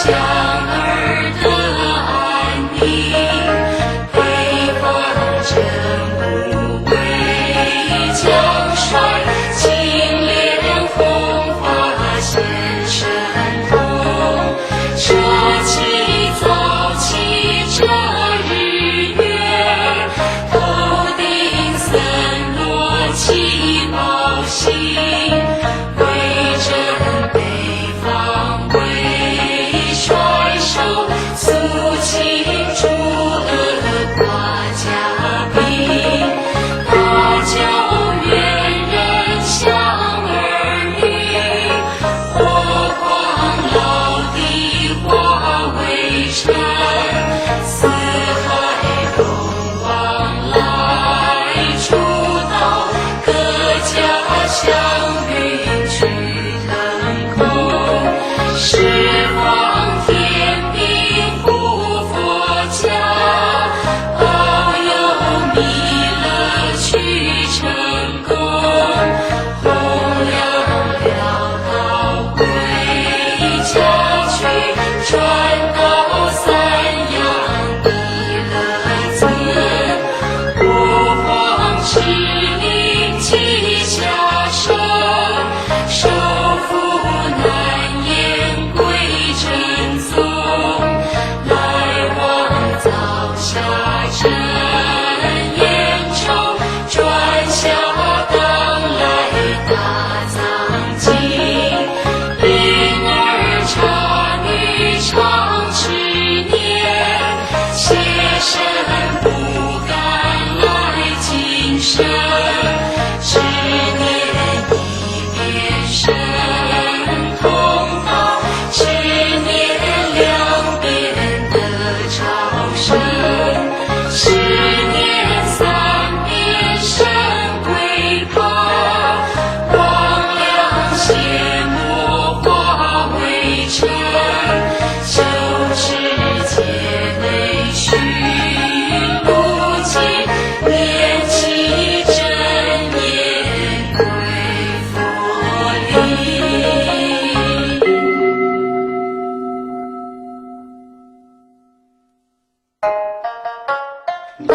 香兒得安寧。北方真武威將帥，青蓮弘法顯神通。舍棄造起這日月，頭頂森羅七寶星。威震北方威帥首，肅清諸惡掛甲兵。搭救願人香兒女，火光老地化為塵。四海龍王來助導，各駕祥雲去騰空。十方天兵護佛家，保佑彌勒去成功。弘揚了道歸家去，轉到三陽彌勒尊。五皇敕令即下生，手扶難言歸真宗。來往造下真言咒，轉下當來大藏經。嬰兒剎女常持念，邪神不敢來近身。只念一遍神通道，只念兩遍得超生。十念三遍神歸怕，魍魎邪魔化為塵。九尺界內尋不盡，念起真言歸佛靈。南